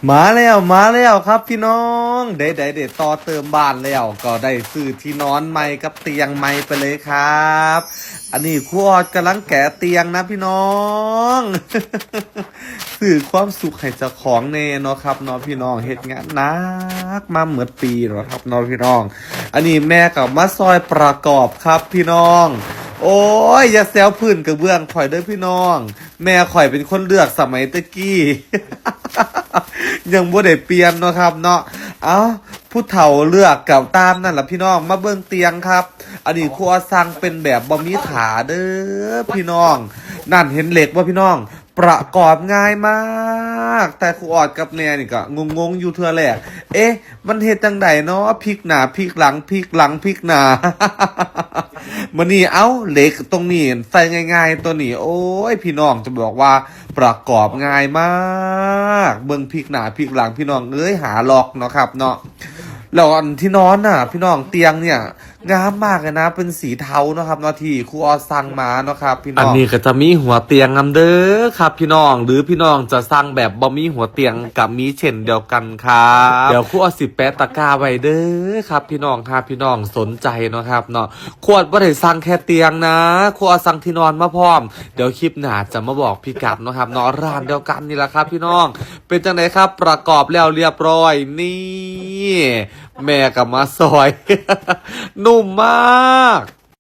ມາແລ້ວ ມາແລ້ວຄັບພີ່ນ້ອງ ໄດ້ ໄດ້ ໄດ້ຕໍ່ເຕີມບ້ານແລ້ວ ກໍໄດ້ຊື້ທີ່ນອນໃໝ່ກັບຕຽງໃໝ່ໄປເລີຍຄັບ. ອັນນີ້ຄູອອດກຳລັງແກະຕຽງນະພີ່ນ້ອງ ຊື້ຄວາມສຸກໃຫ້ເຈົ້າຂອງແດ່ເນາະຄັບເນາະພີ່ນ້ອງ ເຮັດງານໜັກມາໝົດປີແລ້ວຄັບເນາະພີ່ນ້ອງ. ອັນນີ້ແມ່ກໍມາຊ່ອຍປະກອບຄັບພີ່ນ້ອງ. ໂອ້ຍ ຢ່າແຊວພື້ນກະເບື້ອງຂ້ອຍເດີ້ພີ່ນ້ອງ ແມ່ຂ້ອຍເປັນຄົນເລືອກສະໄໝແຕ່ກີ້ ຍັງບໍ່ໄດ້ປ່ຽນເນາະຄັບເນາະ. ເອົ້າ ຜູ້ເຖົ້າເລືອກກໍຕາມນັ້ນລະພີ່ນ້ອງ. ມາເບິ່ງຕຽງຄັບ ອັນນີ້ຄູອອດສັ່ງເປັນແບບບໍ່ມີຂາເດີ້ພີ່ນ້ອງ. ນັ້ນ ເຫັນເຫຼັກບໍ່ພີ່ນ້ອງ? ປະກອບງ່າຍມາກ ແຕ່ຄູອອດກັບແມ່ນີ້ກໍງົງໆຢູ່ເທື່ອແລກ ເອະ ມັນເຮັດຈັ່ງໃດເນາະ ພິກໜ້າພິກຫຼັງ ພິກຫຼັງພິກໜ້າ. ມື້ນີ້ ເອົ້າ ເຫຼັກຕົງນີ້ໃສ່ງ່າຍໆຕົວນີ້ ໂອ້ຍ ພີ່ນ້ອງ ຈະບອກວ່າປະກອບງ່າຍມາກ ເບິ່ງພິກໜ້າພິກຫຼັງ ພີ່ນ້ອງເອີຍ ຫາລັອກເນາະຄັບເນາະ. ແລ້ວອັນທີ່ນອນນະ ພີ່ນ້ອງ ຕຽງເນີ້ຍງາມມາກເລີຍນະ ເປັນສີເທົາເນາະຄັບເນາະ ທີ່ຄູອອດສັ່ງມາເນາະຄັບພີ່ນ້ອງ. ອັນນີ້ກໍຈະມີຫົວຕຽງນຳເດີ້ຄັບພີ່ນ້ອງ ຫຼືພີ່ນ້ອງຈະສັ່ງແບບບໍ່ມີຫົວຕຽງກໍມີເຊັ່ນດຽວກັນຄັບ. ດຽວຄູອອດຊິແປະຕະກາໄວ້ເດີ້ຄັບພີ່ນ້ອງ ຖ້າພີ່ນ້ອງສົນໃຈເນາະຄັບເນາະ. ຄູອອດບໍ່ໄດ້ສັ່ງແຄ່ຕຽງນະ ຄູອອດສັ່ງທີ່ນອນມາພ້ອມ. ດຽວຄລິບໜ້າຈະມາບອກພິກັດເນາະຄັບເນາະ ຮ້ານດຽວກັນນີ້ລະຄັບພີ່ນ້ອງ. ເປັນຈັ່ງໃດຄັບ ປະກອບແລ້ວລຽບຮ້ອຍ ນີ້ ແມ່ກໍມາຊ່ອຍ ນຸ້ມມາກ.